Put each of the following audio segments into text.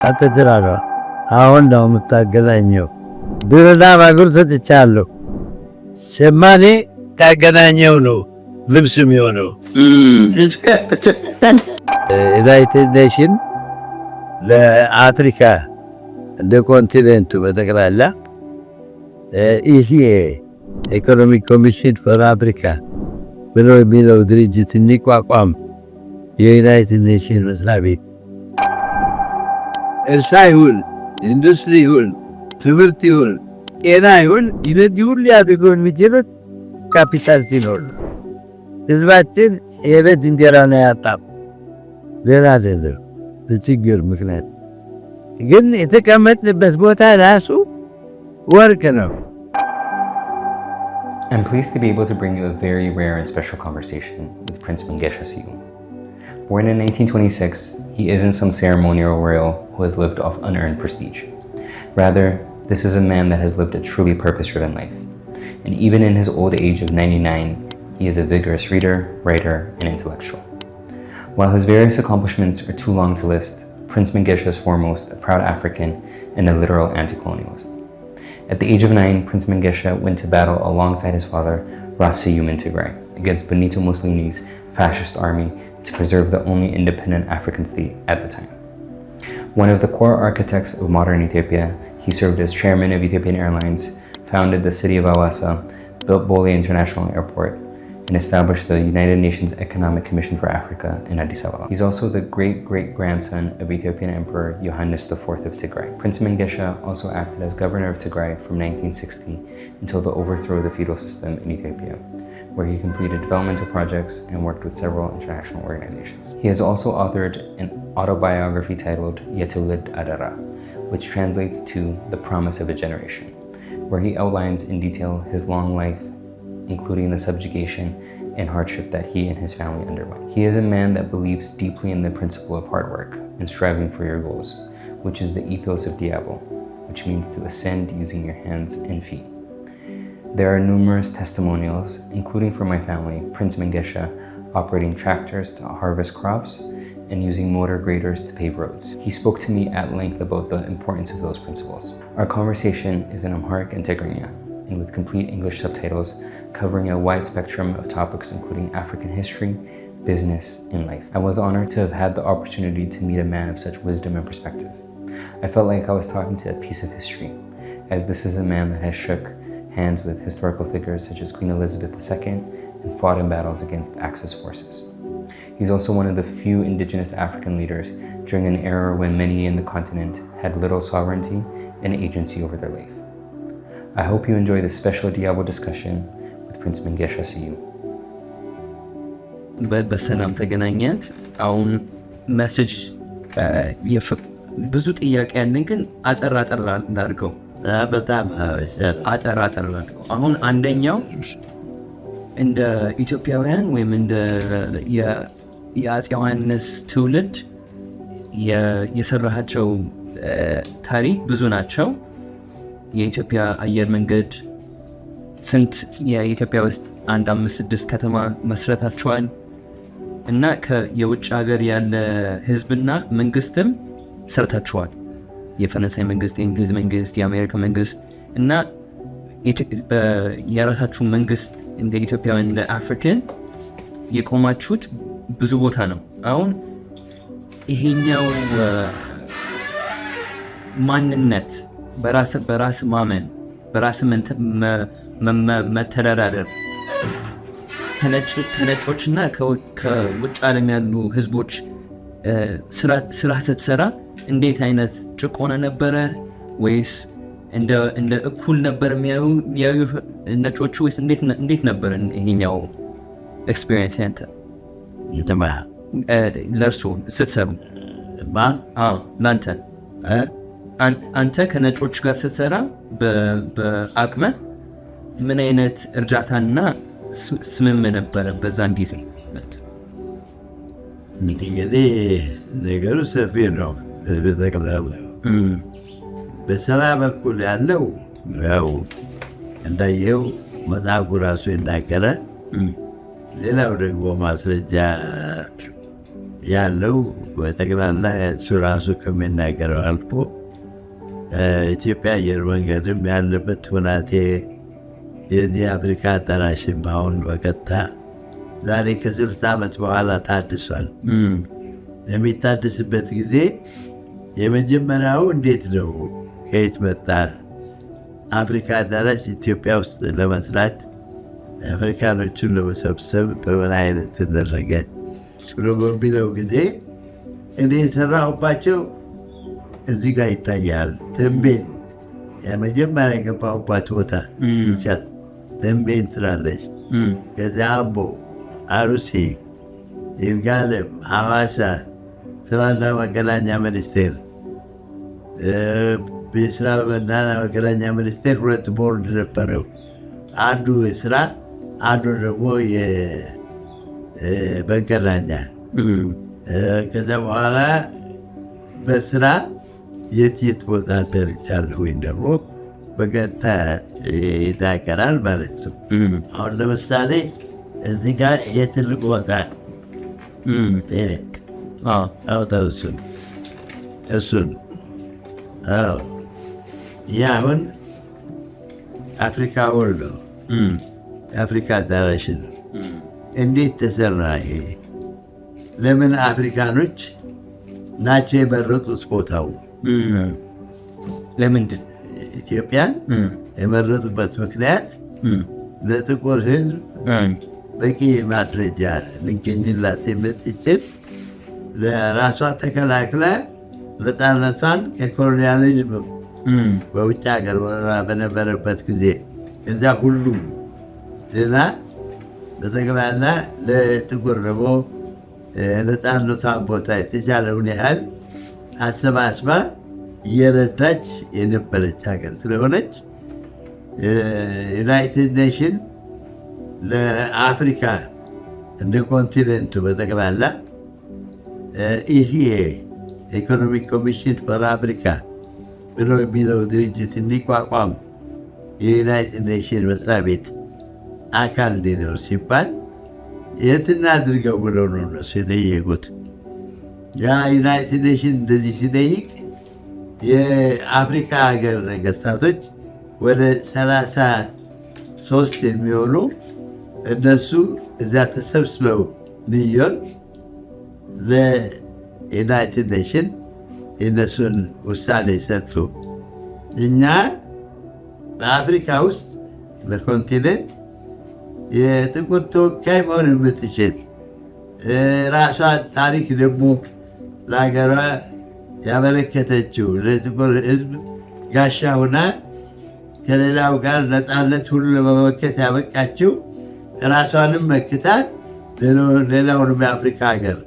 አትትራሯ አሁን ነው የምታገናኘው። ድርና ማጉር ሰጥቻለሁ። ሸማኔ ካገናኘው ነው ልብስ የሚሆነው። United Nation ለአፍሪካ እንደ continent ኡ በጠቅላላ ECA፣ Economic Commission for Africa ብሎ የሚለው ድርጅት እንዲቋቋም የ United Nation መስሪያ ቤት እርሻ ይሁን፣ ኢንዱስትሪ ይሁን፣ ትምህርት ይሁን፣ ጤና ይሁን፣ እነዚህ ሁሉ ሊያድጉ የሚችሉት ካፒታል ሲኖር ነው። ህዝባችን የቤት እንጀራ ነው ያጣው፣ ሌላ አይደለም። በችግር ምክንያት ግን የተቀመጥንበት ቦታ ራሱ ወርቅ ነው። I'm pleased to be able to bring you a very rare and special conversation with Prince Mengesha Seyoum. Born in 1926, he isn't some ceremonial royal who has lived off unearned prestige. Rather, this is a man that has lived a truly purpose-driven life. And even in his old age of 99, he is a vigorous reader, writer, and intellectual. While his various accomplishments are too long to list, Prince Mengesha is foremost a proud African and a literal anti-colonialist. At the age of 9, Prince Mengesha went to battle alongside his father, Ras Seyoum, in Tigray against Benito Mussolini's fascist army to preserve the only independent African state at the time. One of the core architects of modern Ethiopia, he served as chairman of Ethiopian Airlines, founded the city of Awasa, built Bole International Airport, and established the United Nations Economic Commission for Africa in Addis Ababa. He's also the great-great-grandson of Ethiopian Emperor Yohannes IV of Tigray. Prince Mengesha also acted as governor of Tigray from 1960 until the overthrow of the feudal system in Ethiopia, where he completed developmental projects and worked with several international organizations. He has also authored an autobiography titled የትውልድ አደራ, which translates to The Promise of a Generation, where he outlines in detail his long life, including the subjugation and hardship that he and his family underwent. He is a man that believes deeply in the principle of hard work and striving for your goals, which is the ethos of Diabo, which means to ascend using your hands and feet. There are numerous testimonials, including from my family, Prince Mengesha operating tractors to harvest crops and using motor graders to pave roads. He spoke to me at length about the importance of those principles. Our conversation is in Amharic and Tigrinya, and with complete English subtitles, covering a wide spectrum of topics including African history, business, and life. I was honored to have had the opportunity to meet a man of such wisdom and perspective. I felt like I was talking to a piece of history, as this is a man that has shook hands with historical figures such as Queen Elizabeth II and fought in battles against Axis forces. He's also one of the few indigenous African leaders during an era when many in the continent had little sovereignty and agency over their life. I hope you enjoy this special Diabo discussion with Prince Mengesha Seyoum. በሰላም ተገናኘን። አሁን message ብዙ ጥያቄ ያለን ግን አጠር አጠር እናድርገው። በጣም አጠር አጠር እናድርገው። አሁን አንደኛው እንደ ኢትዮጵያውያን ወይም እንደ የአፄ ዮሐንስ ትውልድ የሰራሃቸው ታሪክ ብዙ ናቸው። የኢትዮጵያ አየር መንገድ፣ ስንት የኢትዮጵያ ውስጥ አንድ አምስት ስድስት ከተማ መስረታቸዋል እና የውጭ ሀገር ያለ ህዝብና መንግስትም ሰርታችኋል። የፈረንሳይ መንግስት፣ የእንግሊዝ መንግስት፣ የአሜሪካ መንግስት እና የራሳችሁ መንግስት እንደ ኢትዮጵያውያን እንደ African የቆማችሁት ብዙ ቦታ ነው። አሁን ይሄኛው ማንነት፣ በራስ ማመን፣ በራስ መተዳደር ከነጮችና ከውጭ ዓለም ያሉ ህዝቦች ስራ ስትሰራ እንዴት አይነት ጭቆና ነበረ ወይስ እንደ እኩል ነበር የሚያዩ ነጮቹ ወይስ እንዴት ነበር ይሄኛው experience ያንተ ለእርሱ ስትሰሩ? ለአንተ፣ አንተ ከነጮች ጋር ስትሰራ በአቅመ ምን አይነት እርዳታና ስምም ነበረ በዛን ጊዜ? እንግዲህ ነገሩ ሰፊ ነው። ጠቅላላ በስራ በኩል ያለው ያው እንዳየው መጽሐፉ ራሱ ይናገራል። ሌላው ደግሞ ማስረጃ ያለው በጠቅላላ እሱ ራሱ ከሚናገረው አልፎ ኢትዮጵያ አየር መንገድም ያለበት ሁናቴ፣ የዚህ አፍሪካ አዳራሽም አሁን በቀጥታ ዛሬ ከ60 ዓመት በኋላ ታድሷል። የሚታድስበት ጊዜ የመጀመሪያው እንዴት ነው? ከየት መጣ? አፍሪካ አዳራሽ ኢትዮጵያ ውስጥ ለመስራት፣ አፍሪካኖችን ለመሰብሰብ በምን አይነት ተደረገ ብሎ በሚለው ጊዜ እኔ የሰራሁባቸው እዚህ ጋር ይታያል። ተንቤን የመጀመሪያ የገባሁባት ቦታ ይቻት ተንቤን ትላለች። ከዚያ አምቦ፣ አሩሲ፣ ይርጋለም፣ ሐዋሳ፣ ስራና መገናኛ ሚኒስቴር፣ የስራና መገናኛ ሚኒስቴር ሁለት ቦርድ ነበረው። አንዱ የስራ፣ አንዱ ደግሞ የመገናኛ። ከዚያ በኋላ በስራ የት የት ቦታ ሰርቻለሁ ወይም ደግሞ በቀጥታ ይናገራል ማለት ነው። አሁን ለምሳሌ እዚህ ጋር የትልቅ ቦታ አውጣው፣ እሱን። አዎ፣ ይህ አሁን Africa Hall ነው። የአፍሪካ አዳራሽ ነው። እንዴት ተሰራ ይሄ? ለምን አፍሪካኖች ናቸው የመረጡት ቦታው? ለምንድን? ኢትዮጵያን የመረጡበት ምክንያት ለጥቁር ሕዝብ በቂ ማስረጃ ሊገኝላት የምትችል፣ ለራሷ ተከላክላ ነፃነቷን ከ colonialism በውጭ ሀገር ወረራ በነበረበት ጊዜ እዛ ሁሉ ድና በጠቅላላ ለጥቁር ደግሞ ነፃነቷን ቦታ የተቻለውን ያህል አሰባስባ እየረዳች የነበረች ሀገር ስለሆነች United Nation ለአፍሪካ እንደ continent ኡ በጠቅላላ ECA፣ Economic Commission for Africa ብሎ የሚለው ድርጅት እንዲቋቋም፣ የ United Nation መስሪያ ቤት አካል እንዲኖር ሲባል የት እናድርገው ብለው ነው እነሱ የጠየቁት። ያ United Nation እንደዚህ ሲጠይቅ የአፍሪካ ሀገር ነገስታቶች ወደ 33 የሚሆኑ እነሱ እዚያ ተሰብስበው ኒውዮርክ ለ United Nation የእነሱን ውሳኔ ሰጡ። እኛ በአፍሪካ ውስጥ በ continent የጥቁር ተወካይ መሆን የምትችል፣ ራሷን ታሪክ ደግሞ ለሀገሯ ያበረከተችው፣ ለጥቁር ሕዝብ ጋሻ ሆና ከሌላው ጋር ነፃነት ሁሉ ለመመከት ያበቃችው፣ ራሷንም መክታ ሌላውንም የአፍሪካ ሀገር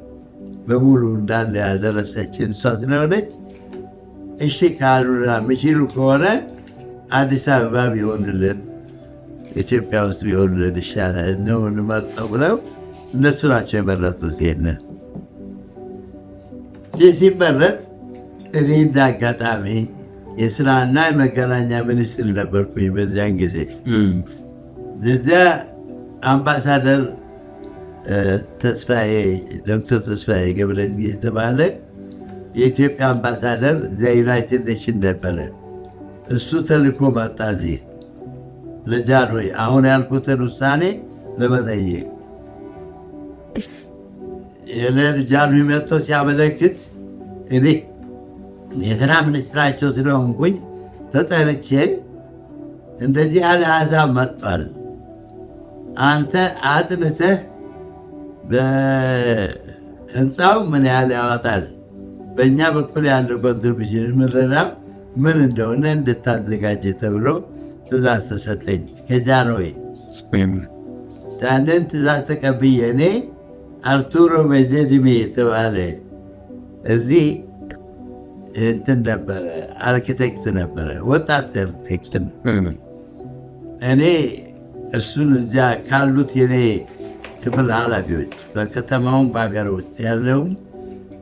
በሙሉ እንዳለ ያደረሰችን እሷ ስለሆነች እሺ ካሉና የሚችሉ ከሆነ አዲስ አበባ ቢሆንልን፣ ኢትዮጵያ ውስጥ ቢሆንልን ይሻላል ነው እንመርጠው ብለው እነሱ ናቸው የመረጡት። ይሄንን ይህ ሲመረጥ እኔ እንደ አጋጣሚ የስራና የመገናኛ ሚኒስትር ነበርኩኝ በዚያን ጊዜ። እዚያ አምባሳደር ተስፋዬ፣ ዶክተር ተስፋዬ ገብረእግዚአብሔር የተባለ የኢትዮጵያ አምባሳደር እዚያ United Nation ነበረ። እሱ ተልኮ መጣ እዚህ ለጃንሆይ አሁን ያልኩትን ውሳኔ ለመጠየቅ። ጃንሆይ መጥቶ ሲያመለክት እኔ የስራ ሚኒስትራቸው ስለሆንኩኝ ተጠርቼ እንደዚህ ያለ ሀሳብ መጥቷል፣ አንተ አጥንተህ በህንፃው ምን ያህል ያወጣል፣ በእኛ በኩል ያለው contribution ምረዳም ምን እንደሆነ እንድታዘጋጅ ተብሎ ትእዛዝ ተሰጠኝ ከጃንሆይ። ያንን ትእዛዝ ተቀብዬ እኔ አርቱሮ ሜዜድሜ የተባለ እዚህ እንትን ነበረ፣ አርኪቴክት ነበረ፣ ወጣት አርኪቴክት። እኔ እሱን እዚያ ካሉት የኔ ክፍል ኃላፊዎች በከተማውም በሀገር ውስጥ ያለውም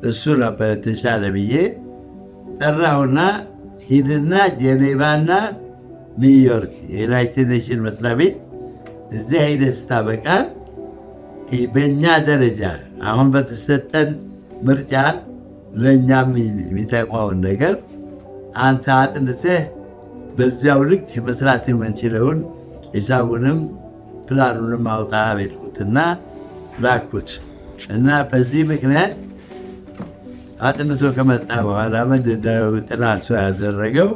እሱ ነበረ የተሻለ ብዬ ጠራሁና ሂድና ጄኔቫና ኒውዮርክ የ United Nation መስሪያ ቤት እዚያ ሂደህ ስታበቃ በእኛ ደረጃ አሁን በተሰጠን ምርጫ ለእኛም የሚጠቅመውን ነገር አንተ አጥንተህ በዚያው ልክ መስራት የምንችለውን ሂሳቡንም ፕላኑንም አውጣ አልኩትና ላኩት። እና በዚህ ምክንያት አጥንቶ ከመጣ በኋላ ምንድነው ጥናቱ ያደረገው?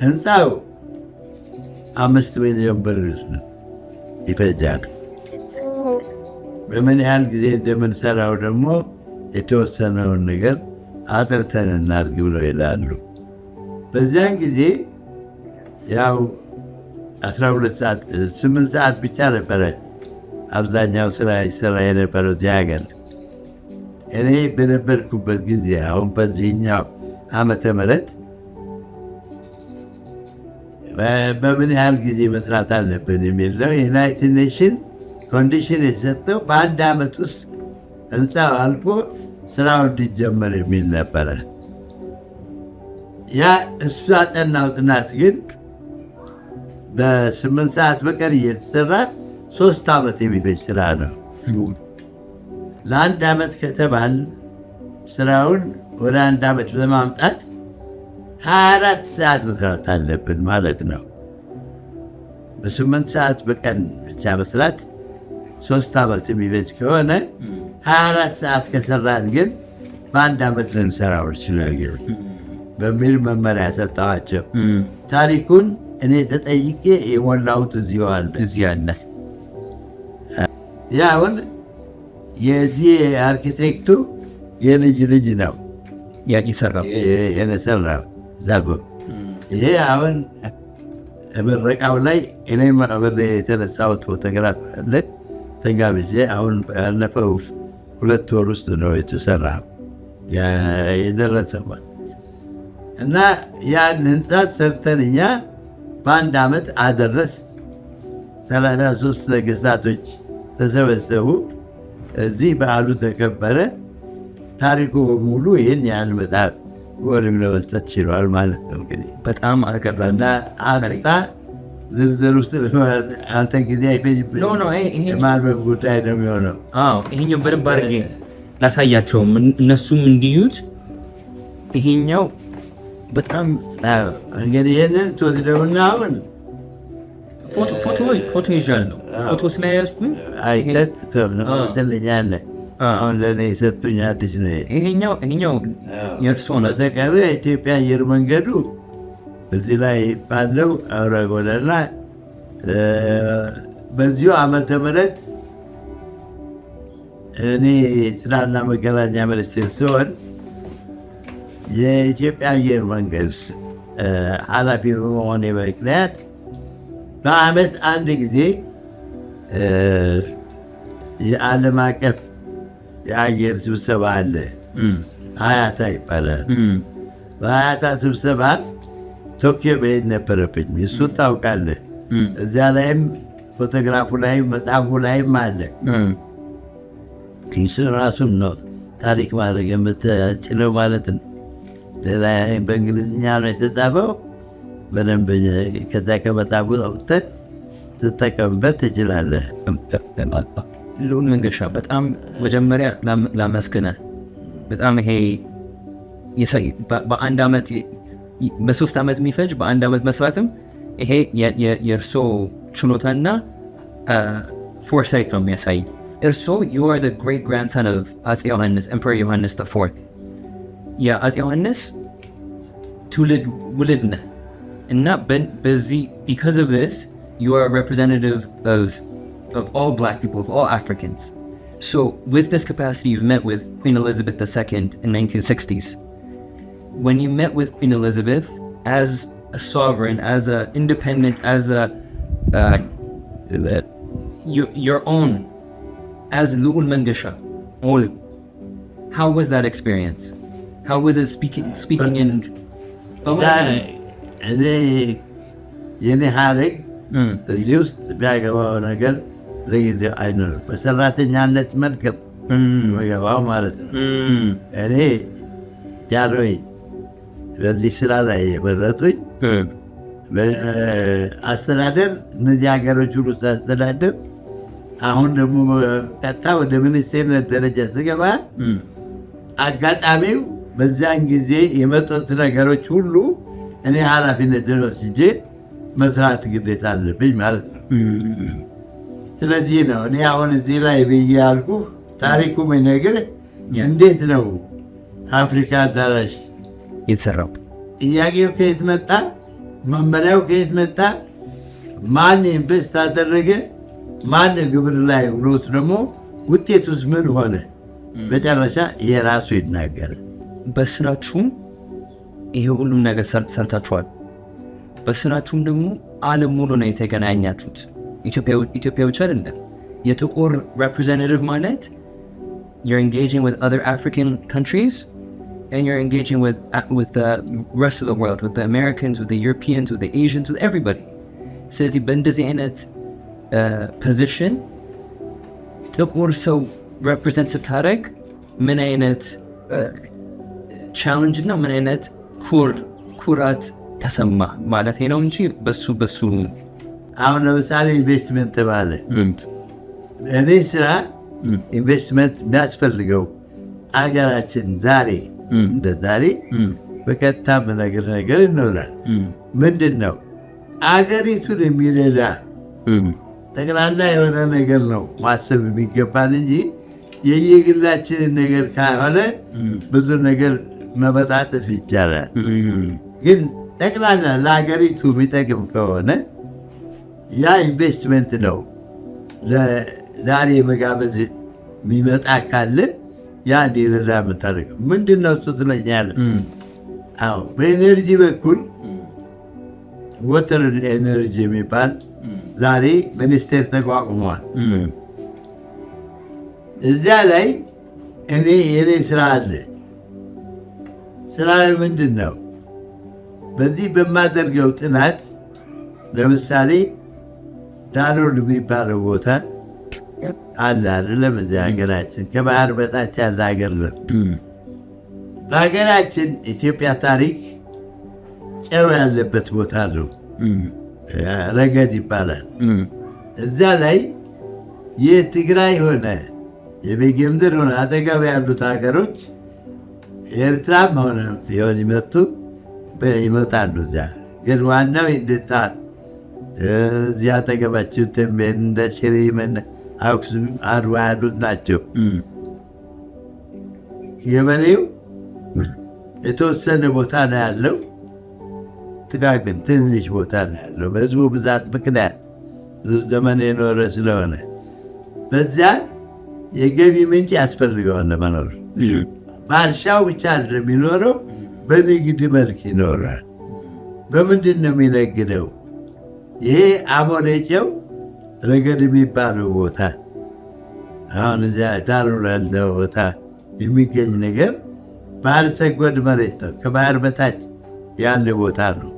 ህንፃው 5 ሚሊዮን ብር ይፈጃል። በምን ያህል ጊዜ እንደምንሰራው ደግሞ የተወሰነውን ነገር አጥርተን እናድርግ ብለው ይላሉ። በዚያን ጊዜ ያው 12 ሰዓት፣ 8 ሰዓት ብቻ ነበረ አብዛኛው ስራ ይሰራ የነበረው እዚህ ሀገር። እኔ በነበርኩበት ጊዜ፣ አሁን በዚህኛው ዓመተ ምህረት በምን ያህል ጊዜ መስራት አለብን የሚል ነው። የ United Nation condition የሰጠው በአንድ ዓመት ውስጥ ህንፃው አልፎ ስራው እንዲጀመር የሚል ነበረ። ያ እሱ ያጠናው ጥናት ግን በ8 ሰዓት በቀን እየተሰራ 3 ዓመት የሚፈጅ ስራ ነው። ለአንድ ዓመት ከተባል ስራውን ወደ አንድ ዓመት ለማምጣት 24 ሰዓት መስራት አለብን ማለት ነው። በ8 ሰዓት በቀን ብቻ መስራት 3 ዓመት የሚፈጅ ከሆነ፣ 24 ሰዓት ከሰራን ግን በአንድ ዓመት ልንሰራው እንችላለን በሚል መመሪያ ሰጠኋቸው። ታሪኩን እኔ ተጠይቄ የሞላሁት እዚሁ አለ። እዚህ አለ። ያ አሁን የዚህ አርኪቴክቱ የልጅ ልጅ ነው። የሰራው። የሰራው ዛጎ። ይሄ አሁን ምረቃው ላይ እኔም አብሬ የተነሳሁት ፎቶግራፍ አለ ተጋብዤ። አሁን ያለፈው 2 ወር ውስጥ ነው የተሰራ የደረሰ። እና ያን ህንፃ ሰርተን እኛ በአንድ ዓመት አደረስ። 33 ነገስታቶች ተሰበሰቡ። እዚህ በዓሉ ተከበረ። ታሪኩ በሙሉ ይህን ያህል መጽሐፍ ወርም ለመስጠት ችሏል ማለት ነው። እንግዲህ በጣም አገራሚ እና አጥጣ ዝርዝር ውስጥ አንተ ጊዜ አይፈጅብህም። No, no፣ ይሄ የማንበብ ጉዳይ ነው የሚሆነው። አዎ፣ ይሄኛው በደንብ አድርጌ ላሳያቸው፣ እነሱም እንዲዩት። ይሄኛው በጣም አዎ፣ እንግዲህ ይህንን ትወስደውና አሁን ፎቶ ፎቶ ፎቶ ይዣለሁ። ፎቶ ስለያዝኩኝ አይተህ ትልኛለህ። አሁን ለእኔ የሰጡኝ አዲስ ነው። ይሄ። ይሄኛው የእርስዎ ነው። በተቀረ የኢትዮጵያ አየር መንገዱ እዚህ ላይ ባለው አውራ ጎዳና በዚሁ ዓመተ ምህረት እኔ ስራና መገናኛ ሚኒስትር ሲሆን የኢትዮጵያ አየር መንገድ ኃላፊ በመሆኔ ምክንያት በዓመት አንድ ጊዜ የዓለም አቀፍ የአየር ስብሰባ አለ። IATA ይባላል። በ IATA ስብሰባ ቶኪዮ መሄድ ነበረብኝ። እሱ ታውቃለህ። እዚያ ላይም ፎቶግራፉ ላይም መጽሐፉ ላይም አለ። እሱ ራሱን ነው ታሪክ ማድረግ የምትችለው ማለት ነው። ሌላ በእንግሊዝኛ ነው የተጻፈው። በደንብ ከዛ ከመጽሐፉ አውጥተህ ትጠቀምበት ትችላለህ። ልዑል መንገሻ፣ በጣም መጀመሪያ ላመስግንህ። በጣም ይሄ በአንድ ዓመት፣ በ3 ዓመት የሚፈጅ በአንድ ዓመት መስራትም ይሄ የእርሶ ችሎታና foresight ነው የሚያሳይ። እርሶ you are the great grandson of አፄ ዮሐንስ፣ Emperor ዮሐንስ the fourth። የአፄ ዮሐንስ ትውልድ ውልድ ነህ እና በዚህ because of this you are a representative of all black people, of all Africans. So with this capacity, you've met with Queen Elizabeth II in 1960s. When you met with Queen Elizabeth as a sovereign, as a independent, as a your own, as Lu'ul Mangasha, how was that experience? How was it speaking in? እኔ የኔ ሀረግ እዚህ ውስጥ የሚያገባው ነገር ለጊዜው አይኖርም። በሰራተኛነት መልክ የሚገባው ማለት ነው። እኔ ጃንሆይ በዚህ ስራ ላይ የመረጡኝ አስተዳደር እነዚህ ሀገሮች ሁሉ ሳስተዳደር አሁን ደግሞ ቀጥታ ወደ ሚኒስቴርነት ደረጃ ስገባ አጋጣሚው በዚያን ጊዜ የመጡት ነገሮች ሁሉ እኔ ኃላፊነት ወስጄ መስራት ግዴታ አለብኝ ማለት ነው። ስለዚህ ነው እኔ አሁን እዚህ ላይ ብዬ ያልኩህ፣ ታሪኩ የሚነግርህ እንዴት ነው አፍሪካ አዳራሽ የተሰራው። ጥያቄው ከየት መጣ? መመሪያው ከየት መጣ? ማን invest አደረገ? ማን ግብር ላይ ውሎት ደግሞ ውጤቱስ ምን ሆነ? መጨረሻ የራሱ ይናገራል። በስራችሁም ይሄ ሁሉም ነገር ሰርታችኋል። በስራችሁም ደግሞ ዓለም ሙሉ ነው የተገናኛችሁት። ኢትዮጵያ ብቻ አይደለም። የጥቁር representative ማለት you're engaging with other African countries and you're engaging with the rest of the world, with the Americans, with the Europeans, with the Asians, with everybody. ስለዚህ በእንደዚህ አይነት position ጥቁር ሰው represent ስታደርግ ምን አይነት challenge እና ምን አይነት ኩራት ተሰማ ማለት ነው እንጂ በሱ አሁን ለምሳሌ ኢንቨስትመንት ተባለ። እኔ ስራ ኢንቨስትመንት የሚያስፈልገው አገራችን ዛሬ እንደ ዛሬ በቀጥታ የምነግር ነገር ይኖራል። ምንድን ነው? አገሪቱን የሚረዳ ጠቅላላ የሆነ ነገር ነው ማሰብ የሚገባን እንጂ የየግላችንን ነገር ካልሆነ ብዙ ነገር መበጣጠስ ይቻላል። ግን ጠቅላላ ለሀገሪቱ የሚጠቅም ከሆነ ያ ኢንቨስትመንት ነው። ለዛሬ መጋበዝ የሚመጣ ካለ ያ እንዲረዳ የምታደርገው ምንድን ነው እሱ ትለኛለህ። አዎ፣ በ energy በኩል water energy የሚባል ዛሬ ሚኒስቴር ተቋቁሟል። እዚያ ላይ እኔ የኔ ስራ አለ። ስራ ምንድን ነው? በዚህ በማደርገው ጥናት ለምሳሌ ዳሎል የሚባለው ቦታ አለ አይደለም? እዚህ ሀገራችን ከባህር በታች ያለ ሀገር ነው። በሀገራችን ኢትዮጵያ ታሪክ ጨው ያለበት ቦታ ነው። ረገድ ይባላል። እዛ ላይ የትግራይ ሆነ የቤጌምድር ሆነ አጠገብ ያሉት ሀገሮች ኤርትራም ሆነ ቢሆን ይመጣሉ። እዚያ ግን ዋናው እንድታ እዚያ አጠገባችን ተንቤን፣ እንደ ሽሬ፣ አክሱም፣ አድዋ ያሉት ናቸው። የበሬው የተወሰነ ቦታ ነው ያለው። ጥቃቅን ትንሽ ቦታ ነው ያለው። በህዝቡ ብዛት ምክንያት ብዙ ዘመን የኖረ ስለሆነ በዚያ የገቢ ምንጭ ያስፈልገዋል ለመኖር። በእርሻው ብቻ አይደለም የሚኖረው፣ በንግድ መልክ ይኖራል። በምንድን ነው የሚነግደው? ይሄ አሞሌ ጨው ረገድ የሚባለው ቦታ፣ አሁን እዚያ ዳሎል ያለው ቦታ የሚገኝ ነገር ባህር ሰጎድ መሬት ነው። ከባህር በታች ያለ ቦታ ነው።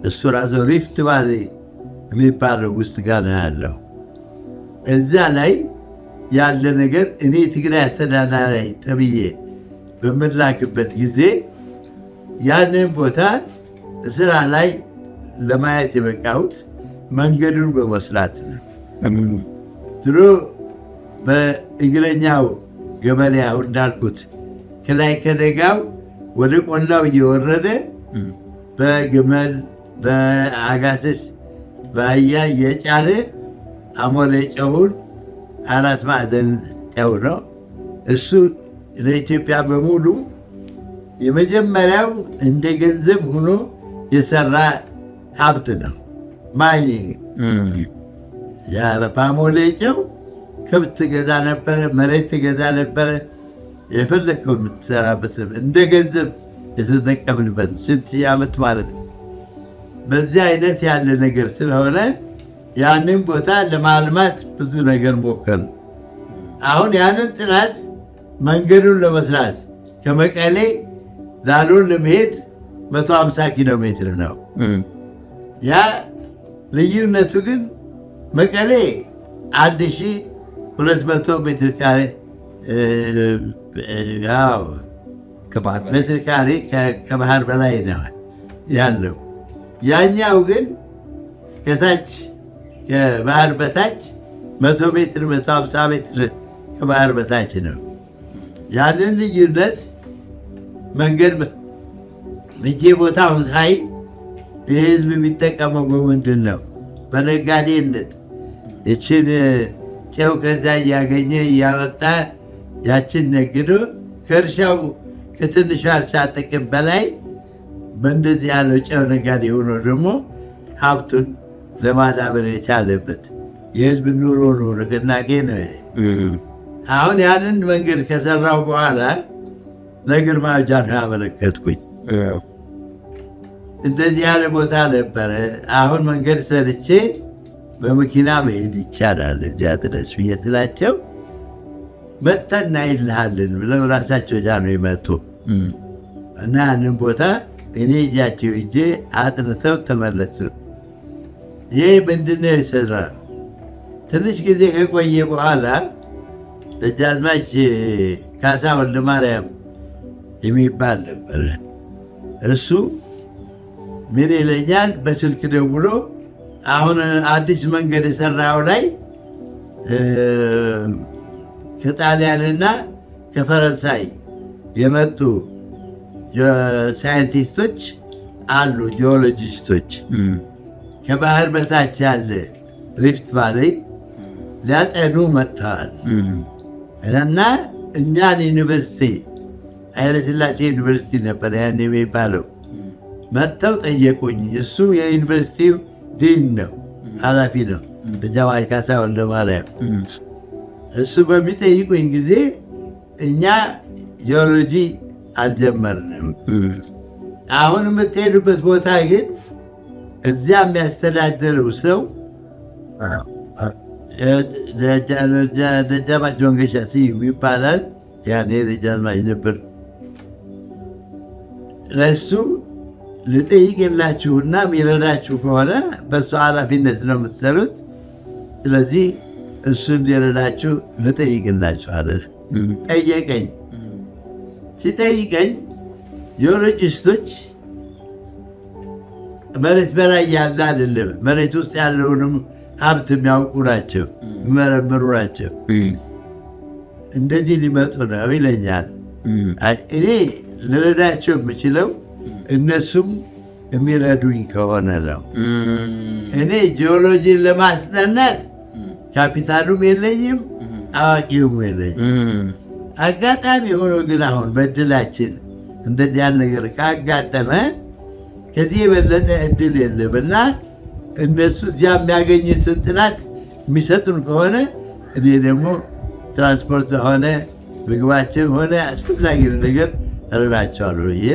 እሱ ራሱ Rift Valley የሚባለው ውስጥ ጋር ነው ያለው። እዛ ላይ ያለ ነገር እኔ ትግራይ አስተዳዳሪ ተብዬ በምላክበት ጊዜ ያንን ቦታ ስራ ላይ ለማየት የበቃሁት መንገዱን በመስራት ነው። ድሮ በእግረኛው ገበሬ አሁን እንዳልኩት ከላይ ከደጋው ወደ ቆላው እየወረደ በግመል፣ በአጋሰስ፣ በአህያ እየጫነ አሞሌ ጨውን፣ አራት ማዕዘን ጨው ነው። እሱ ለኢትዮጵያ በሙሉ የመጀመሪያው እንደ ገንዘብ ሆኖ የሰራ ሀብት ነው። Mining በአሞሌ ጨው ከብት ትገዛ ነበረ፣ መሬት ትገዛ ነበረ። የፈለግከው የምትሰራበት እንደ ገንዘብ የተጠቀምንበት ስንት ዓመት ማለት ነው። በዚህ አይነት ያለ ነገር ስለሆነ ያንን ቦታ ለማልማት ብዙ ነገር ሞከርን። አሁን ያንን ጥናት መንገዱን ለመስራት ከመቀሌ ዳሎል ለመሄድ 150 ኪሎ ሜትር ነው። ያ ልዩነቱ ግን መቀሌ 1200 ሜትር ካሬ ሜትር ካሬ ከባህር በላይ ነው ያለው። ያኛው ግን ከታች ከባህር በታች 100 ሜትር፣ 150 ሜትር ከባህር በታች ነው። ያንን ልዩነት መንገድ እጄ ቦታውን ሳይ የህዝብ የሚጠቀመው በምንድን ነው? በነጋዴነት ይችን ጨው ከዛ እያገኘ እያወጣ ያችን ነግዶ ከእርሻው ከትንሿ እርሻ ጥቅም በላይ በእንደዚህ ያለው ጨው ነጋዴ ሆኖ ደግሞ ሀብቱን ለማዳበር የቻለበት የህዝብ ኑሮ ነው፣ ንቅናቄ ነው። አሁን ያንን መንገድ ከሰራው በኋላ ለግርማዊ ጃንሆይ አመለከትኩኝ። እንደዚህ ያለ ቦታ ነበረ። አሁን መንገድ ሰርቼ በመኪና መሄድ ይቻላል እዚያ ድረስ ብዬ ስላቸው መጥተን እናይልሃለን ብለው ራሳቸው ጃንሆይ መጡ እና ያንን ቦታ እኔ እጃቸው ሂጄ አጥንተው ተመለሱ። ይህ ምንድነው የሰራ? ትንሽ ጊዜ ከቆየ በኋላ ደጃዝማች ካሳ ወልደማርያም የሚባል ነበረ። እሱ ምን ይለኛል፣ በስልክ ደውሎ አሁን አዲስ መንገድ የሰራው ላይ ከጣሊያንና ከፈረንሳይ የመጡ ሳይንቲስቶች አሉ፣ ጂኦሎጂስቶች ከባህር በታች ያለ Rift Valley ሊያጠኑ መጥተዋል እና እኛን ዩኒቨርሲቲ ኃይለሥላሴ ዩኒቨርሲቲ ነበር ያን የሚባለው መጥተው ጠየቁኝ። እሱ የዩኒቨርሲቲው ዲን ነው፣ ኃላፊ ነው፣ ደጃዝማች ካሳ ወልደማርያም። እሱ በሚጠይቁኝ ጊዜ እኛ ጂኦሎጂ አልጀመርንም። አሁን የምትሄዱበት ቦታ ግን እዚያ የሚያስተዳድረው ሰው ደጃዝማች መንገሻ ስዩም ይባላል። ያኔ ደጃዝማች ነበር። ለእሱ ልጠይቅላችሁና የሚረዳችሁ ከሆነ በእሱ ኃላፊነት ነው የምትሰሩት። ስለዚህ እሱ እንዲረዳችሁ ልጠይቅላችሁ አለ። ጠየቀኝ። ሲጠይቀኝ ጂኦሎጂስቶች መሬት በላይ ያለ አይደለም፣ መሬት ውስጥ ያለውንም ሀብት የሚያውቁ ናቸው፣ የሚመረምሩ ናቸው። እንደዚህ ሊመጡ ነው ይለኛል። እኔ ልረዳቸው የምችለው እነሱም የሚረዱኝ ከሆነ ነው። እኔ ጂኦሎጂን ለማስጠናት ካፒታሉም የለኝም፣ አዋቂውም የለኝም። አጋጣሚ ሆኖ ግን አሁን በእድላችን እንደዚህ ያን ነገር ካጋጠመ ከዚህ የበለጠ እድል የለም እና እነሱ እዚያ የሚያገኙትን ጥናት የሚሰጡን ከሆነ እኔ ደግሞ ትራንስፖርት ሆነ ምግባችን ሆነ አስፈላጊ ነገር እረዳቸዋለሁ ብዬ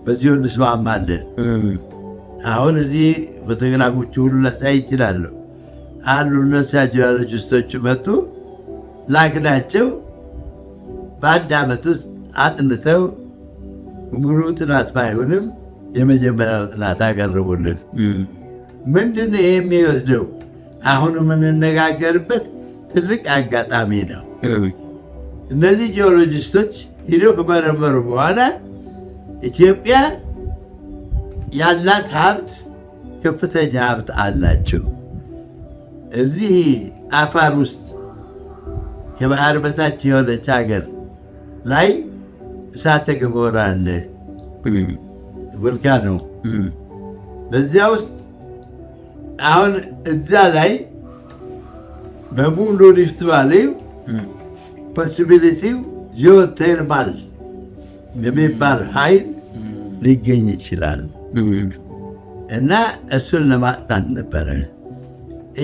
በዚሁ እንስማማለን። አሁን እዚህ ፎቶግራፎቹ ሁሉ ላሳይ ይችላለሁ አሉ። እነዚያ ጂኦሎጂስቶች መጡ፣ ላክናቸው። በአንድ ዓመት ውስጥ አጥንተው ሙሉ ጥናት ባይሆንም የመጀመሪያው ጥናት አቀረቡልን። ምንድን ነው የሚወስደው? አሁን የምንነጋገርበት ትልቅ አጋጣሚ ነው። እነዚህ ጂኦሎጂስቶች ሂደው ከመረመሩ በኋላ ኢትዮጵያ ያላት ሀብት ከፍተኛ ሀብት አላቸው። እዚህ አፋር ውስጥ ከባህር በታች የሆነች ሀገር ላይ እሳተ ገሞራ አለ፣ volcano። በዚያ ውስጥ አሁን እዛ ላይ በሙሉ Rift Valley possibility ው geothermal የሚባል ኃይል ሊገኝ ይችላል እና እሱን ለማጥናት ነበረ።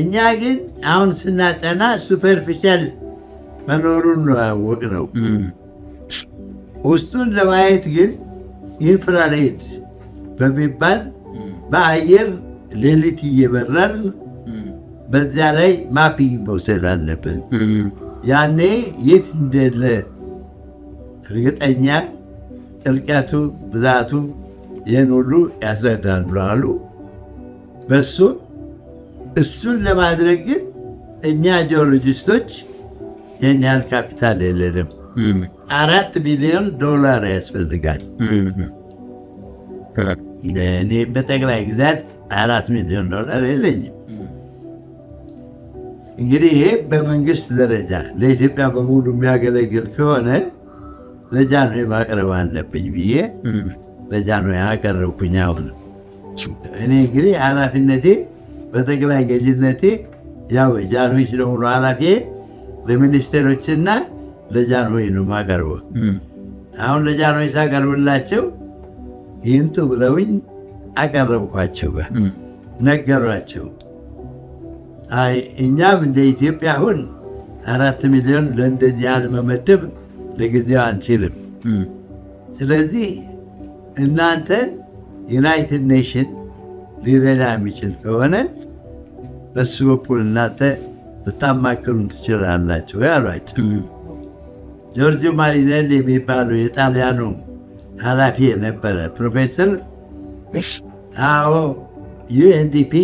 እኛ ግን አሁን ስናጠና superficial መኖሩን ነው ያወቅነው። ውስጡን ለማየት ግን infrared በሚባል በአየር ሌሊት እየበረርን በዚያ ላይ mapping መውሰድ አለብን። ያኔ የት እንደለ እርግጠኛ ጥልቀቱ፣ ብዛቱ ይህን ሁሉ ያስረዳል ብለዋሉ። በሱ እሱን ለማድረግ ግን እኛ ጂኦሎጂስቶች ይህን ያህል ካፒታል የለንም። 4 ሚሊዮን ዶላር ያስፈልጋል። እኔ በጠቅላይ ግዛት 4 ሚሊዮን ዶላር የለኝም። እንግዲህ ይሄ በመንግስት ደረጃ ለኢትዮጵያ በሙሉ የሚያገለግል ከሆነ ለጃንሆይ ማቅረብ አለብኝ ብዬ ለጃንሆይ አቀረብኩኝ። አሁን እኔ እንግዲህ ኃላፊነቴ በጠቅላይ ገዥነቴ ያው ጃንሆይ ስለሆኑ ኃላፊ ለሚኒስቴሮችና ለጃንሆይ ነው የማቀርበው። አሁን ለጃንሆይ ሳቀርብላቸው ይንቱ ብለውኝ አቀረብኳቸው፣ ነገሯቸው። አይ እኛም እንደ ኢትዮጵያ አሁን 4 ሚሊዮን ለእንደዚህ ያህል መመደብ ለጊዜው አንችልም። ስለዚህ እናንተን United Nation ሊረዳ የሚችል ከሆነ በሱ በኩል እናንተ ልታማክሩን ትችላላችሁ ያሏቸው። ጆርጆ ማሪኔሊ የሚባሉ የጣሊያኑ ኃላፊ የነበረ ፕሮፌሰር፣ አዎ UNDP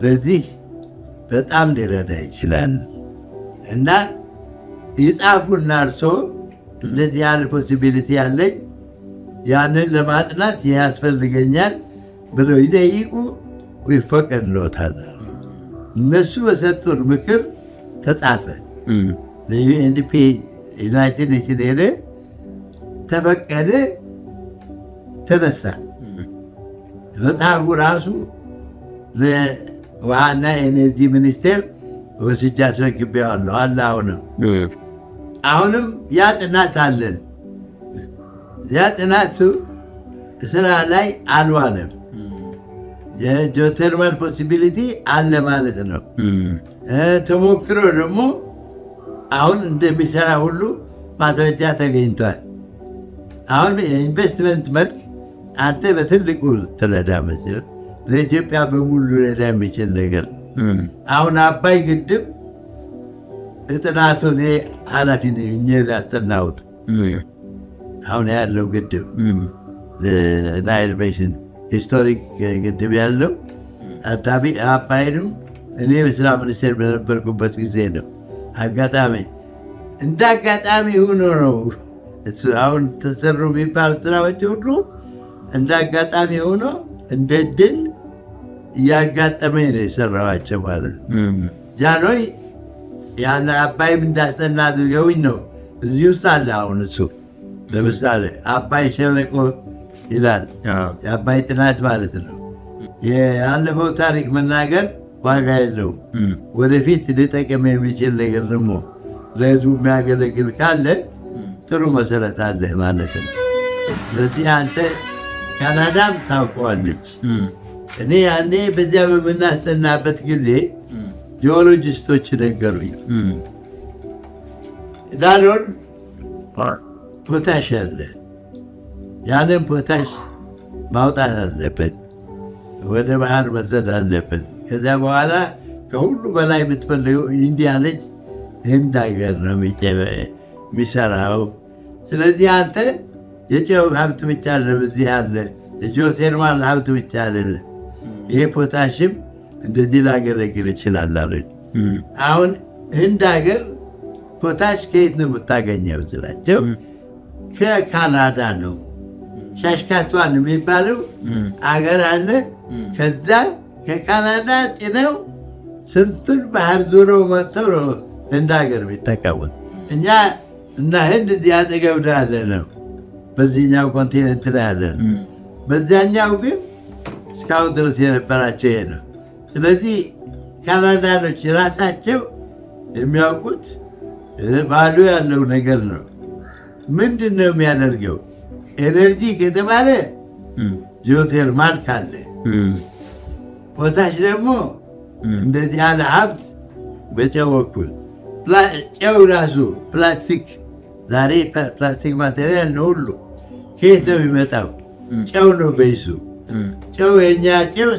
ለዚህ በጣም ሊረዳ ይችላል እና ይጻፉና እርሶ እንደዚህ ያለ possibility ያለኝ ያንን ለማጥናት ያስፈልገኛል ብለው ይጠይቁ፣ ይፈቀድልዎታል። እነሱ በሰጡን ምክር ተጻፈ። ለ UNDP United Nation ሄደ፣ ተፈቀደ፣ ተነሳ። መጽሐፉ ራሱ ለውሃና ኤነርጂ ሚኒስቴር ወስጄ አስረክቤዋለሁ አለ። አሁንም ያ ጥናት አለን። ያ ጥናቱ ስራ ላይ አልዋለም። የ geothermal possibility አለ ማለት ነው። ተሞክሮ ደግሞ አሁን እንደሚሰራ ሁሉ ማስረጃ ተገኝቷል። አሁን የኢንቨስትመንት መልክ አንተ በትልቁ ትረዳ መስል ለኢትዮጵያ በሙሉ ሊረዳ የሚችል ነገር አሁን አባይ ግድብ ጥናቱ እኔ ኃላፊ ነኝ ያስጠናሁት። አሁን ያለው ግድብ Nile Basin historic ግድብ ያለው አባይንም እኔ በስራ ሚኒስቴር በነበርኩበት ጊዜ ነው። አጋጣሚ እንደ አጋጣሚ ሆኖ ነው አሁን ተሰሩ የሚባል ስራዎች ሁሉ እንደ አጋጣሚ ሆኖ እንደ ድል እያጋጠመኝ ነው የሰራኋቸው ማለት ነው። ጃንሆይ ያን አባይም እንዳስጠና አድርገውኝ ነው እዚህ ውስጥ አለ። አሁን እሱ ለምሳሌ አባይ ሸለቆ ይላል። የአባይ ጥናት ማለት ነው። ያለፈው ታሪክ መናገር ዋጋ የለውም። ወደፊት ሊጠቅም የሚችል ነገር ደግሞ ለህዝቡ የሚያገለግል ካለ ጥሩ መሰረት አለህ ማለት ነው። ስለዚህ አንተ ካናዳም ታውቀዋለች። እኔ ያኔ በዚያ በምናስጠናበት ጊዜ ጂኦሎጂስቶች ነገሩኝ። ዳሎል ፖታሽ አለ፣ ያንን ፖታሽ ማውጣት አለበት፣ ወደ ባህር መስደድ አለበት። ከዚያ በኋላ ከሁሉ በላይ የምትፈልገው ኢንዲያ ነች። ህንድ ሀገር ነው የሚሰራው። ስለዚህ አንተ የጨው ሀብት ብቻ አይደለም እዚህ ያለ፣ የጂኦቴርማል ሀብት ብቻ አይደለም፣ ይሄ ፖታሽም እንደዚህ ላገለግል ይችላል አሉኝ። አሁን ህንድ ሀገር ፖታሽ ከየት ነው የምታገኘው ስላቸው ከካናዳ ነው። ሳስካችዋን የሚባለው አገር አለ። ከዛ ከካናዳ ጭነው ስንቱን ባህር ዞረው መጥተው ነው ህንድ ሀገር የሚጠቀሙት። እኛ እና ህንድ እዚህ አጠገብ ነው ያለ ነው፣ በዚህኛው continent ላይ ያለ ነው። በዚያኛው ግን እስካሁን ድረስ የነበራቸው ይሄ ነው። ስለዚህ ካናዳኖች ራሳቸው የሚያውቁት value ያለው ነገር ነው። ምንድን ነው የሚያደርገው? Energy ከተባለ ጂኦቴርማል ካለ፣ ፖታሽ ደግሞ እንደዚህ ያለ ሀብት በጨው በኩል ጨው ራሱ ፕላስቲክ፣ ዛሬ plastic material ነው ሁሉ ከየት ነው የሚመጣው? ጨው ነው base ኡ። ጨው የኛ ጨው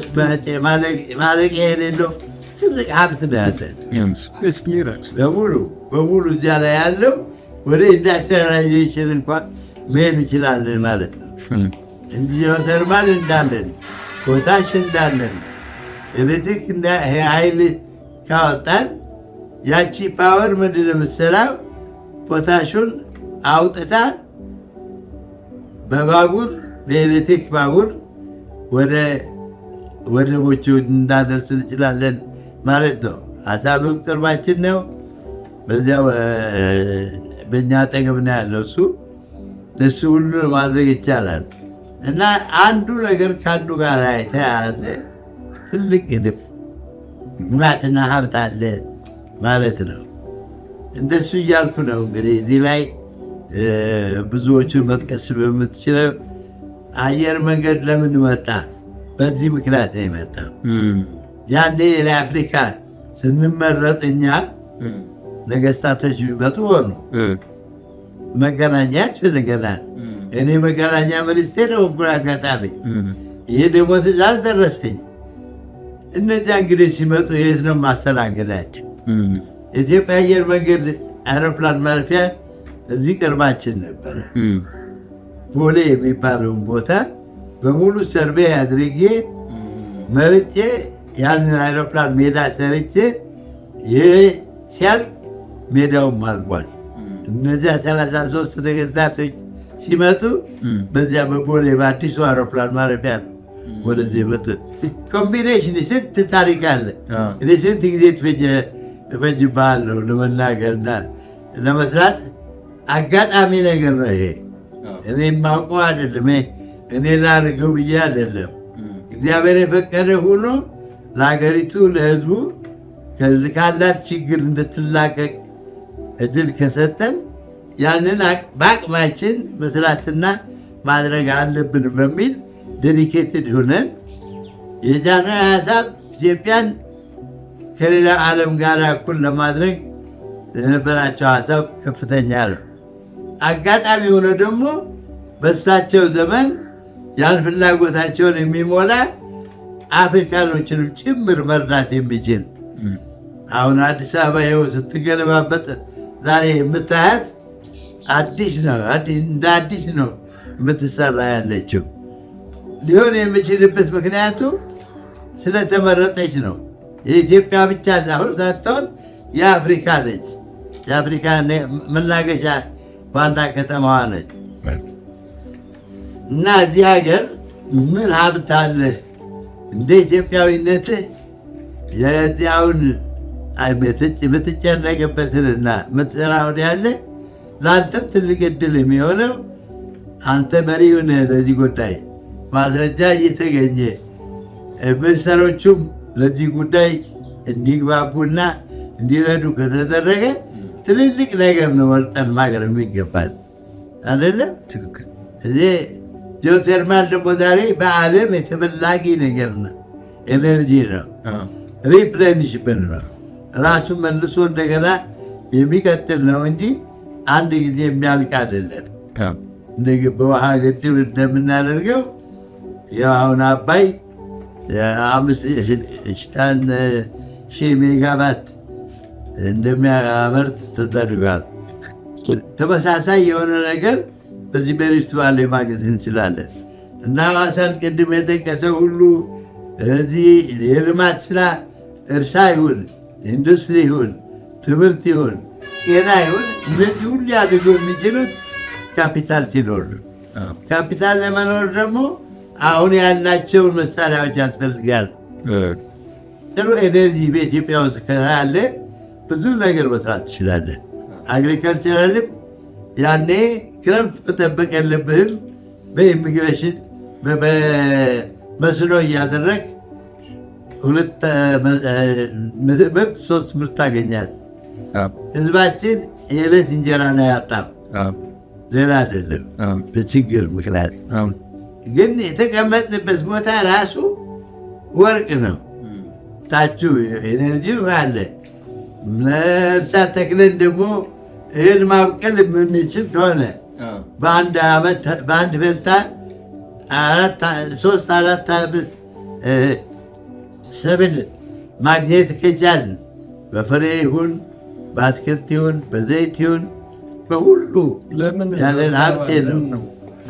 ማለቂያ የሌለው ትልቅ ሀብት ነው ያለን። በሙሉ በሙሉ እዚያ ላይ ያለው ወደ industrialization እንኳን መሄድ እንችላለን ማለት ነው። ጂኦተርማል እንዳለን፣ ፖታሽ እንዳለን፣ ኤሌክትሪክ ኃይል ካወጣን ያቺ power ምንድን ነው የምትሰራው? ፖታሹን አውጥታ በባቡር በኤሌክትሪክ ባቡር ወደ ወደቦቹ እንዳደርስ እንችላለን ማለት ነው። አሳብም ቅርባችን ነው። በዚያ በእኛ አጠገብ ነው ያለው እሱ። ለሱ ሁሉ ማድረግ ይቻላል። እና አንዱ ነገር ከአንዱ ጋር የተያያዘ ትልቅ ልማትና ሀብት አለ ማለት ነው። እንደሱ እያልኩ ነው እንግዲህ እዚህ ላይ ብዙዎቹን መጥቀስ በምትችለው አየር መንገድ ለምን መጣ? በዚህ ምክንያት ነው የመጣው። ያኔ ለአፍሪካ ስንመረጥ እኛ ነገስታቶች ቢመጡ ሆኑ መገናኛ ያስፈልገናል። እኔ መገናኛ ሚኒስቴር ሆንኩ አጋጣሚ። ይህ ደግሞ ትእዛዝ ደረሰኝ። እነዚያ እንግዲህ ሲመጡ የት ነው ማስተናገዳቸው? የኢትዮጵያ አየር መንገድ አውሮፕላን ማረፊያ እዚህ ቅርባችን ነበረ። ቦሌ የሚባለውን ቦታ በሙሉ survey አድርጌ መርጬ ያንን አውሮፕላን ሜዳ ሰርቼ ይህ ሲያልቅ ሜዳውም አልቋል። እነዚያ 33 ነገስታቶች ሲመጡ በዚያ በቦሌ በአዲሱ አውሮፕላን ማረፊያ ነው ወደዚህ የመጡት። Combination ስንት ታሪክ አለ። እኔ ስንት ጊዜ እፈጅብሃለሁ ለመናገርና ለመስራት። አጋጣሚ ነገር ነው ይሄ። እኔ የማውቀው አይደለም። እኔ ላድርገው ብዬ አይደለም። እግዚአብሔር የፈቀደ ሆኖ ለሀገሪቱ ለሕዝቡ ከዚህ ካላት ችግር እንድትላቀቅ እድል ከሰጠን ያንን በአቅማችን መስራትና ማድረግ አለብን በሚል dedicated ሆነን የጃንሆይ ሀሳብ ኢትዮጵያን ከሌላ ዓለም ጋር እኩል ለማድረግ የነበራቸው ሀሳብ ከፍተኛ ነው። አጋጣሚ ሆኖ ደግሞ በእሳቸው ዘመን ያን ፍላጎታቸውን የሚሞላ አፍሪካኖችንም ጭምር መርዳት የሚችል አሁን አዲስ አበባ ይኸው ስትገለባበጥ ዛሬ የምታያት አዲስ ነው። እንደ አዲስ ነው የምትሰራ ያለችው። ሊሆን የሚችልበት ምክንያቱ ስለተመረጠች ነው። የኢትዮጵያ ብቻ አሁን ሳትሆን የአፍሪካ ነች። የአፍሪካ መናገሻ ዋና ከተማዋ ነች። እና እዚህ ሀገር ምን ሀብት አለ? እንደ ኢትዮጵያዊነትህ የዚያውን የምትጨነቅበትንና የምትሰራውን ያለ ለአንተም ትልቅ እድል የሚሆነው አንተ መሪውን ለዚህ ጉዳይ ማስረጃ እየተገኘ ኢንቨስተሮቹም ለዚህ ጉዳይ እንዲግባቡና እንዲረዱ ከተደረገ ትልልቅ ነገር ነው መርጠን ማቅረብ የሚገባል አይደለም። ትክክል። እዚህ ጂኦቴርማል ደግሞ ዛሬ በዓለም የተፈላጊ ነገር ነው፣ energy ነው፣ replenishable ነው። ራሱ መልሶ እንደገና የሚቀጥል ነው እንጂ አንድ ጊዜ የሚያልቅ አይደለም። በውሃ ግድብ እንደምናደርገው ያው አሁን አባይ 5000 ሜጋዋት እንደሚያመርት ተደርጓል። ተመሳሳይ የሆነ ነገር በዚህ በ Rift Valley ማግኘት እንችላለን። እና ሐዋሳን ቅድም የጠቀሰ ሁሉ እዚህ የልማት ስራ እርሻ ይሁን ኢንዱስትሪ ይሁን ትምህርት ይሁን ጤና ይሁን እነዚህ ሁሉ ሊያድጉ የሚችሉት ካፒታል ሲኖር ነው። ካፒታል ለመኖር ደግሞ አሁን ያላቸውን መሳሪያዎች ያስፈልጋል። ጥሩ energy በኢትዮጵያ ውስጥ ካለ ብዙ ነገር መስራት ትችላለን። Agricultural ም ያኔ ክረምት መጠበቅ የለብህም። በ irrigation በመስኖ እያደረግ ሁለት ምርት ሶስት ምርት ታገኛለህ። ህዝባችን የዕለት እንጀራ ነው ያጣው፣ ሌላ አይደለም። በችግር ምክንያት ግን የተቀመጥንበት ቦታ ራሱ ወርቅ ነው። ታቹ energy አለ። እርሻ ተክለን ደግሞ እህል ማብቀል የምንችል ከሆነ በአንድ ዓመት በአንድ ፈንታ ሶስት አራት ዓመት ሰብል ማግኘት ከቻልን በፍሬ ይሁን በአትክልት ይሁን በዘይት ይሁን በሁሉ ያለን ሀብቴ ነው።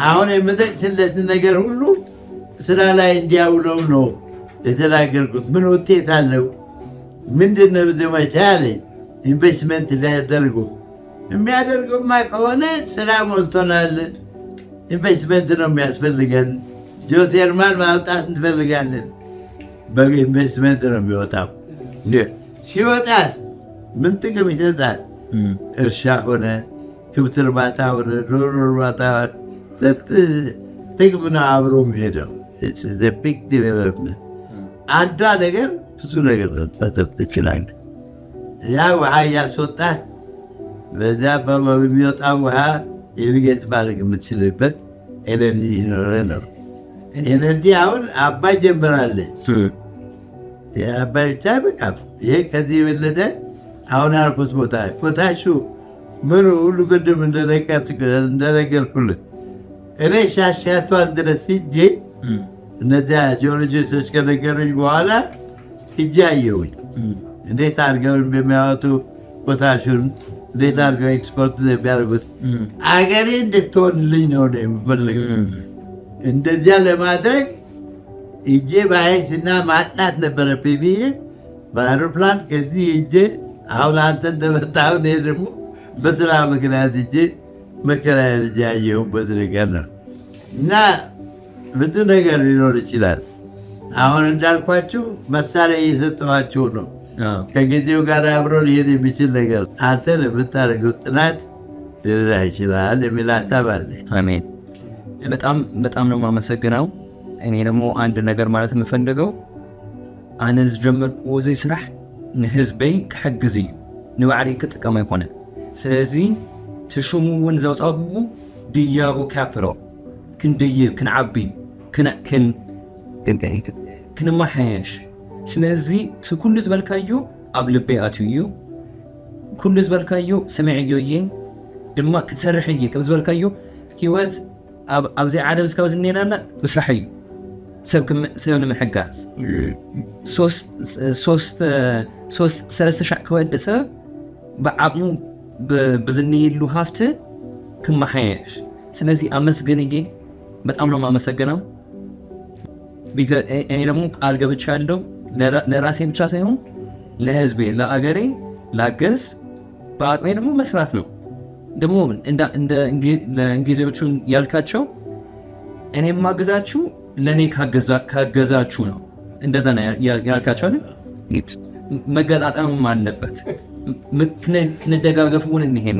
አሁን የምጠቅስለትን ነገር ሁሉ ስራ ላይ እንዲያውለው ነው የተናገርኩት። ምን ውጤት አለው? ምንድን ነው ዘመቻ አለኝ። ኢንቨስትመንት ሊያደርጉ የሚያደርጉማ ከሆነ ስራ ሞልቶናል። ኢንቨስትመንት ነው የሚያስፈልገን። ጂኦቴርማል ማውጣት እንፈልጋለን። በኢንቨስትመንት ነው የሚወጣው። ሲወጣ ምን ጥቅም ይሰጣል? እርሻ ሆነ ከብት እርባታ ሆነ ዶሮ እርባታ ጥቅም ነው አብሮ የሚሄደው። Big development። አንዷ ነገር ብዙ ነገር ልትፈጥር ትችላለህ። ያ ውሃ እያስወጣህ በዛ በሚወጣ ውሃ irrigate ማድረግ የምትችልበት energy ይኖረ ነው። Energy አሁን አባይ ጀምራለች። የአባይ ብቻ በቃ ይሄ ከዚህ የበለጠ አሁን ያልኩት ቦታ ፖታሹ ምኑ ሁሉ ቅድም እንደነገርኩልህ እኔ ሻሻቷን ድረስ ሂጄ እነዚያ ጂኦሎጂስቶች ከነገሩኝ በኋላ ሂጄ አየሁኝ። እንዴት አድርገው እንደሚያወጡ ፖታሹን፣ እንዴት አድርገው ኤክስፖርት እንደሚያደርጉት። አገሬ እንድትሆንልኝ ነው የምፈልገው። እንደዚያ ለማድረግ ሂጄ ማየትና ማጥናት ነበረብኝ ብዬ በአውሮፕላን ከዚህ ሂጄ፣ አሁን አንተ እንደመጣሁ እኔ ደግሞ በስራ ምክንያት ሂጄ መከራዬን ሂጄ ያየሁበት ነገር ነው። እና ብዙ ነገር ሊኖር ይችላል። አሁን እንዳልኳችሁ መሳሪያ እየሰጠኋችሁ ነው። ከጊዜው ጋር አብሮ ሊሄድ የሚችል ነገር አንተ ለምታደርገው ጥናት ሊረዳ ይችላል የሚል ሀሳብ አለ። አሜን። በጣም በጣም ነው የማመሰግነው። እኔ ደግሞ አንድ ነገር ማለት የምፈልገው፣ ኣነ ዝጀመርክዎ እዚ ስራሕ ንህዝበይ ክሕግዝ እዩ፣ ንባዕለይ ክጥቀም ኣይኮነን። ስለዚ ትሽሙ እውን ዘውፀብኡ ድያቡ ካፒታል ክንድይብ፣ ክንዓቢ፣ ክንመሓየሽ። ስለዚ እቲ ኩሉ ዝበልካዮ ኣብ ልበይ ኣትዩ እዩ። ኩሉ ዝበልካዮ ሰሚዐዮ እየ፣ ድማ ክትሰርሕ እየ። ከም ዝበልካዮ ሂወት ኣብዚ ዓለም ዝካብ ዝኒአና ምስራሕ እዩ፣ ሰብ ንምሕጋዝ። 3,000 ክወድእ ሰብ ብዓቕሙ ብዝኒህሉ ሃፍቲ ክመሓየሽ። ስለዚ አመስግን እየ፣ በጣም ነው የማመሰግነው። እኔ ደግሞ ቃል ገብቻለሁ፣ ለራሴ ብቻ ሳይሆን ለህዝቤ፣ ለአገሬ ላገዝ፣ በአቅሜ ደግሞ መስራት ነው። ደግሞ እንደ እንግሊዞቹ ያልካቸው እኔ የማግዛችሁ ለእኔ ካገዛችሁ ነው። እንደዛ ነው ያልካቸው አይደል? መገጣጠምም አለበት። ክንደጋገፍ እውን እንሄድ።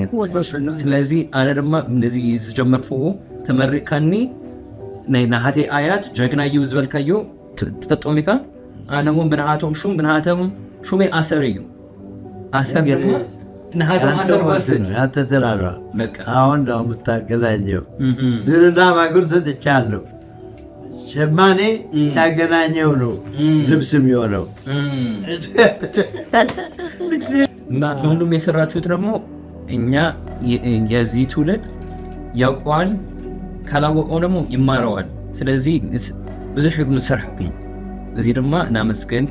ስለዚ ኣነ ድማ እንደዚ ዝጀመርክዎ ተመሪቕካኒ ናይ ናሃተይ ኣያት ጀግና እዩ ዝበልካዮ ትጠጦሚካ፣ ኣነ እውን ብንሃቶም ሹም ብንሃቶም ሹመይ ኣሰር እዩ፣ ኣሰር ድማ ንሃቶም ኣሰር ወስድ። ያንተ ስራ ነው። በቃ። አሁን ነው የምታገናኘው። ድርና ማጉር ሰጥቻለሁ። ሸማኔ ያገናኘው ነው ልብስ የሚሆነው። እና ሁሉም የሰራችሁት ደግሞ እኛ የዚህ ትውልድ ያውቀዋል፣ ካላወቀው ደግሞ ይማረዋል። ስለዚህ ብዙሕ ዝሰርሕኩም እዚ ድማ እናመስገን።